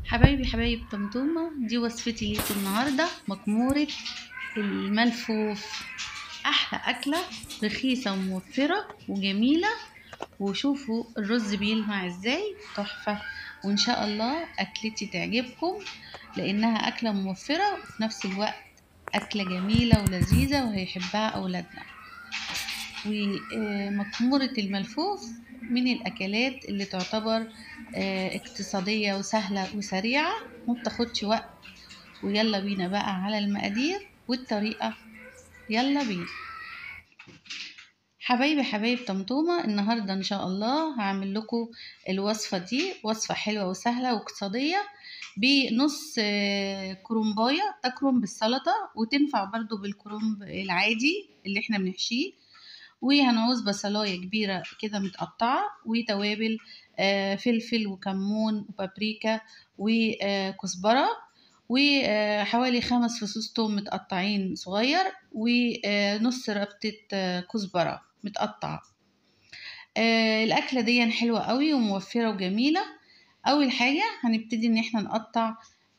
حبايبي حبايب طمطومة، دي وصفتي ليكم النهاردة، مكمورة الملفوف. أحلى أكلة، رخيصة وموفرة وجميلة، وشوفوا الرز بيلمع ازاي، تحفة. وإن شاء الله أكلتي تعجبكم لأنها أكلة موفرة وفي نفس الوقت أكلة جميلة ولذيذة وهيحبها أولادنا. ومكمورة الملفوف من الأكلات اللي تعتبر اقتصادية وسهلة وسريعة ومبتاخدش وقت. ويلا بينا بقى على المقادير والطريقة، يلا بينا. حبايبي حبايب طمطومة، النهاردة ان شاء الله هعمل لكم الوصفة دي، وصفة حلوة وسهلة واقتصادية، بنص كرنباية تكرم بالسلطة، وتنفع برضو بالكرنب العادي اللي احنا بنحشيه. وهنعوز بصلاية كبيرة كده متقطعة، وتوابل فلفل وكمون وبابريكا وكزبرة، وحوالي 5 فصوص توم متقطعين صغير، ونص ربطة كزبرة متقطعة. الأكلة دي حلوة قوي وموفرة وجميلة. أول حاجة هنبتدي إن احنا نقطع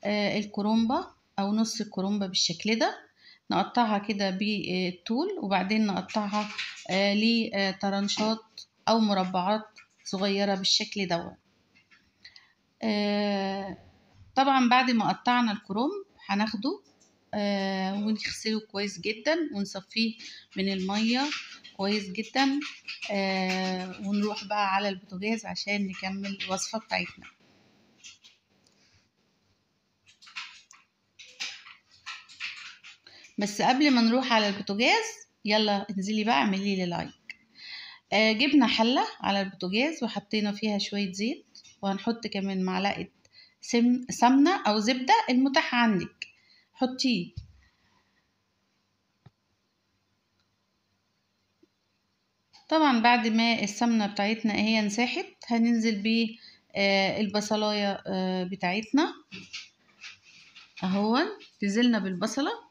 الكرنبة أو نص الكرنبة بالشكل ده، نقطعها كده بالطول، وبعدين نقطعها لترنشات أو مربعات صغيرة بالشكل دوت. طبعا بعد ما قطعنا الكرنب هناخده ونغسله كويس جدا ونصفيه من المية كويس جدا، ونروح بقى على البوتاجاز عشان نكمل الوصفة بتاعتنا. بس قبل ما نروح على البوتاجاز، يلا انزلي بقى اعملي لي like. جبنا حلة على البوتاجاز وحطينا فيها شوية زيت، وهنحط كمان معلقة سمنة أو زبدة المتاح عندك حطيه. طبعا بعد ما السمنة بتاعتنا هي انساحت، هننزل بالبصلاية بتاعتنا اهو. نزلنا بالبصلة.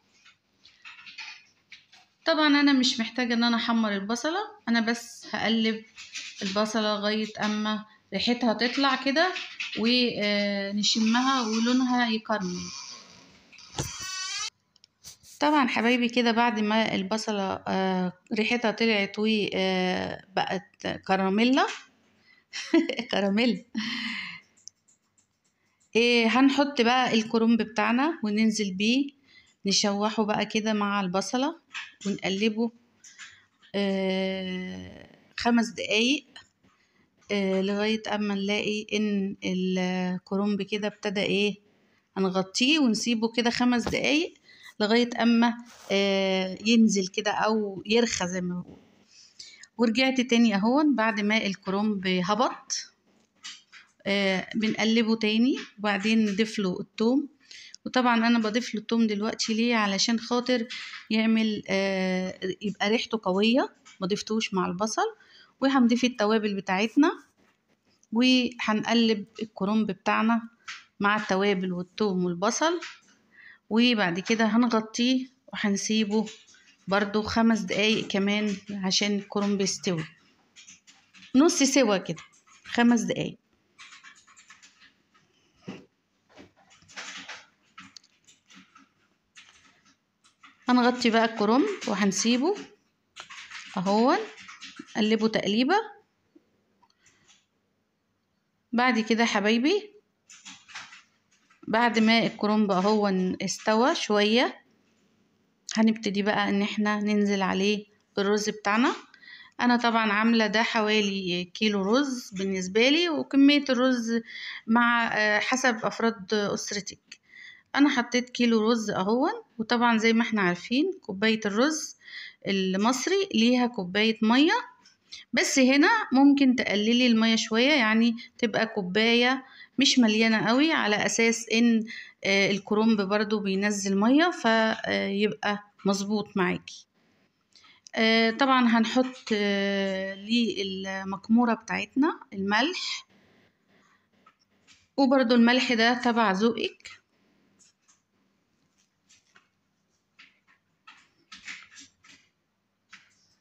طبعا انا مش محتاجة ان انا احمر البصلة، انا بس هقلب البصلة لغاية اما ريحتها تطلع كده ونشمها ولونها يكرمل. طبعا حبايبي كده بعد ما البصلة ريحتها طلعت وبقت كراميلا كراميل، هنحط بقى الكرنب بتاعنا وننزل بيه نشوحه بقى كده مع البصلة ونقلبه 5 دقايق لغاية اما نلاقي ان الكرنب كده ابتدى ايه. هنغطيه ونسيبه كده 5 دقايق لغاية اما ينزل كده او يرخى زي ما بنقول. ورجعت تاني اهون بعد ما الكرنب هبط، بنقلبه تاني وبعدين نضيف له الثوم. وطبعا انا بضيف له الثوم دلوقتي ليه؟ علشان خاطر يعمل يبقى ريحته قوية، ما ضفتوش مع البصل. وهنضيف التوابل بتاعتنا وهنقلب الكرنب بتاعنا مع التوابل والثوم والبصل، وبعد كده هنغطيه وهنسيبه برضو 5 دقايق كمان عشان الكرنب يستوي نص سوا كده، 5 دقايق. هنغطي بقى الكرنب وهنسيبه اهو، نقلبه تقليبه. بعد كده حبايبي بعد ما الكرنب اهو استوى شوية، هنبتدي بقى ان احنا ننزل عليه بالرز بتاعنا. انا طبعا عامله ده حوالي كيلو رز بالنسبة لي، وكمية الرز مع حسب افراد اسرتك. انا حطيت كيلو رز اهو، وطبعا زي ما احنا عارفين كوباية الرز المصري ليها كوباية مية، بس هنا ممكن تقللي المية شوية، يعني تبقى كوباية مش مليانة قوي، على اساس ان الكرنب برضو بينزل مية فيبقى مظبوط معاكي. طبعا هنحط للمكموره بتاعتنا الملح، وبرضو الملح ده تبع ذوقك.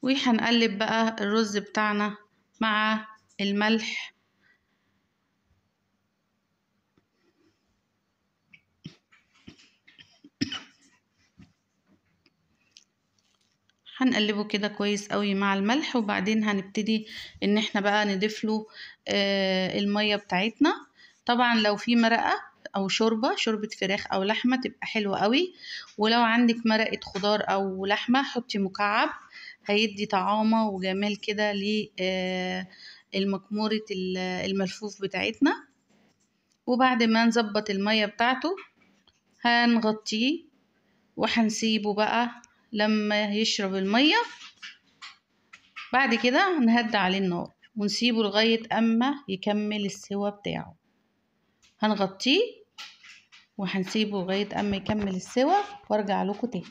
وهنقلب بقى الرز بتاعنا مع الملح. هنقلبه كده كويس قوي مع الملح، وبعدين هنبتدي ان احنا بقى نضيف له المية بتاعتنا. طبعا لو في مرقة او شوربة فراخ او لحمة تبقى حلوة قوي، ولو عندك مرقة خضار او لحمة حطي مكعب، هيدي طعامة وجمال كده للمكمورة الملفوف بتاعتنا. وبعد ما نظبط المية بتاعته هنغطيه وهنسيبه بقى لما يشرب المية. بعد كده هنهدي عليه النار ونسيبه لغاية اما يكمل السوا بتاعه. هنغطيه وهنسيبه لغاية اما يكمل السوا وارجع لكم تاني.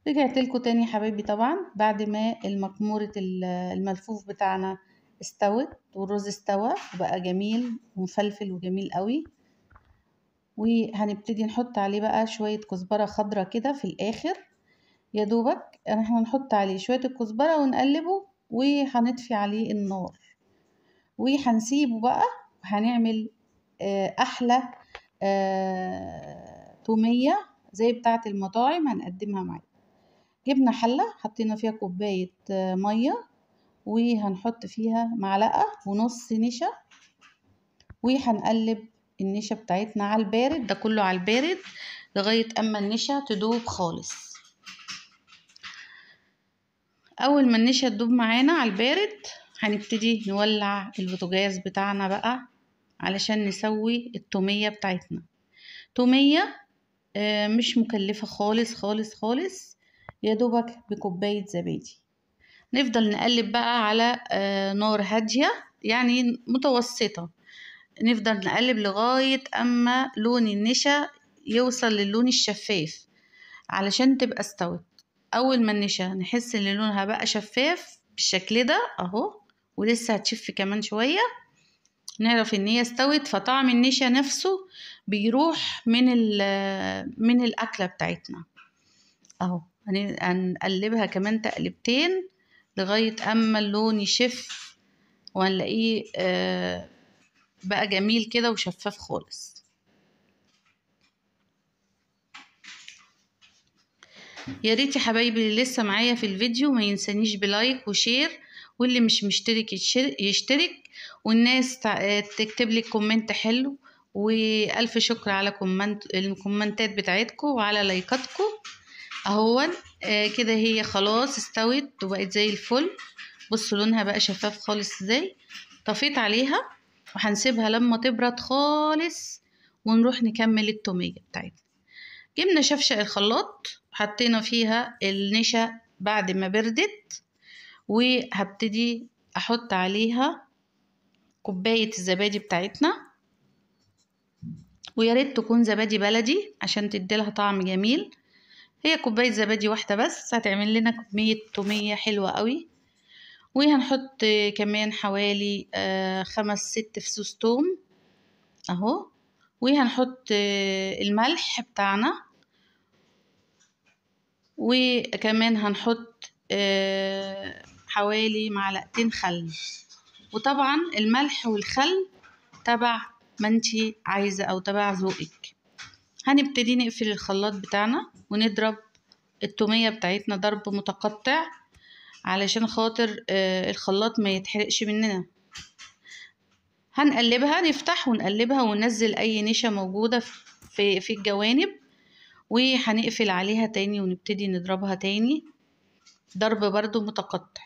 رجعت لكم تاني يا حبايبي، طبعا بعد ما المكمورة الملفوف بتاعنا استوت والرز استوى وبقى جميل ومفلفل وجميل قوي. وهنبتدي نحط عليه بقى شوية كزبرة خضرة كده في الآخر، يا دوبك احنا هنحط عليه شوية الكزبرة ونقلبه، وهنطفي عليه النار وهنسيبه بقى. وهنعمل أحلى تومية زي بتاعة المطاعم هنقدمها معاكم. جبنا حلة حطينا فيها كوباية مية، وهنحط فيها معلقة ونص نشا، وهنقلب النشا بتاعتنا على البارد، ده كله على البارد لغاية اما النشا تدوب خالص. اول ما النشا تدوب معانا على البارد هنبتدي نولع البوتاجاز بتاعنا بقى علشان نسوي التومية بتاعتنا. تومية مش مكلفة خالص خالص خالص، يا دوبك بكوباية زبادي. نفضل نقلب بقى على نار هادية يعني متوسطة، نفضل نقلب لغاية اما لون النشا يوصل للون الشفاف علشان تبقى استوت. اول ما النشا نحس ان لونها بقى شفاف بالشكل ده اهو، ولسه هتشف كمان شوية، نعرف ان هي استوت. فطعم النشا نفسه بيروح من الاكلة بتاعتنا اهو. هنقلبها كمان تقلبتين لغاية اما اللون يشف وهنلاقيه بقى جميل كده وشفاف خالص. يا ريت يا حبايبي اللي لسه معايا في الفيديو ما ينسانيش ب like و share، واللي مش مشترك يشترك، والناس تكتب لي comment حلو، والف شكر على الكومنتات بتاعتكم وعلى لايكاتكم. اهون كده هي خلاص استوت وبقت زي الفل. بصوا لونها بقى شفاف خالص ازاي. طفيت عليها وهنسيبها لما تبرد خالص ونروح نكمل التومية بتاعتنا. جبنا شفشق الخلاط حطينا فيها النشا بعد ما بردت، وهبتدي احط عليها كوباية الزبادي بتاعتنا، ويا ريت تكون زبادي بلدي عشان تديلها طعم جميل. هي كوباية زبادي واحدة بس هتعمل لنا كمية تومية حلوة قوي. وهنحط كمان حوالي 5-6 فصوص توم اهو، وهنحط الملح بتاعنا، وكمان هنحط حوالي معلقتين خل. وطبعا الملح والخل تبع ما انتي عايزة او تبع ذوقك. هنبتدي نقفل الخلاط بتاعنا ونضرب التومية بتاعتنا ضرب متقطع علشان خاطر الخلاط ما يتحرقش مننا. هنقلبها، نفتح ونقلبها وننزل اي نشا موجودة في الجوانب، وهنقفل عليها تاني ونبتدي نضربها تاني ضرب برضو متقطع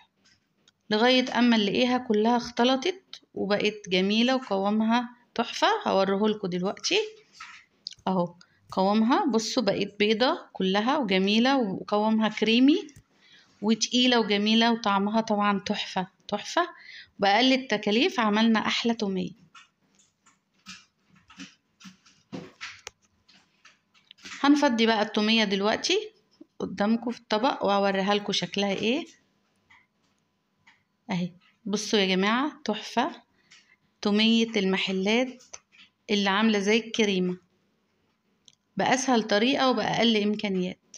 لغاية اما نلاقيها كلها اختلطت وبقت جميلة وقوامها تحفة. هوريهولكوا دلوقتي اهو قوامها. بصوا بقت بيضة كلها وجميلة وقوامها كريمي وتقيلة وجميلة وطعمها طبعا تحفة تحفة. بأقل التكاليف عملنا أحلى تومية. هنفضي بقى التومية دلوقتي قدامكم في الطبق وهوريها لكم شكلها ايه اهي. بصوا يا جماعة تحفة، تومية المحلات اللي عاملة زي الكريمة بأسهل طريقة وبأقل إمكانيات.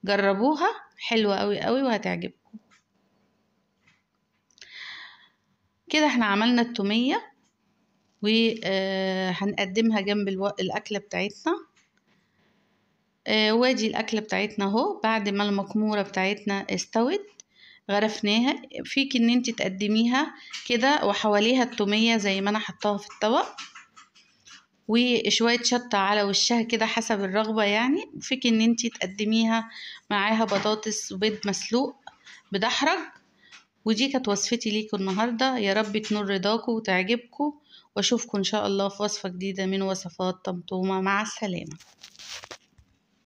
جربوها حلوة قوي قوي وهتعجبكم. كده احنا عملنا التومية وهنقدمها جنب الأكلة بتاعتنا. وادي الاكلة بتاعتنا اهو. بعد ما المكموره بتاعتنا استوت غرفناها. فيك ان انت تقدميها كده وحواليها التوميه زي ما انا حطاها في الطبق، وشوية شطه على وشها كده حسب الرغبة يعني. فيك ان انت تقدميها معاها بطاطس وبيض مسلوق بدحرج. ودي كانت وصفتي ليكم النهارده، يا رب تنور رضاكم وتعجبكم، واشوفكم ان شاء الله في وصفه جديدة من وصفات طمطومه. مع السلامة.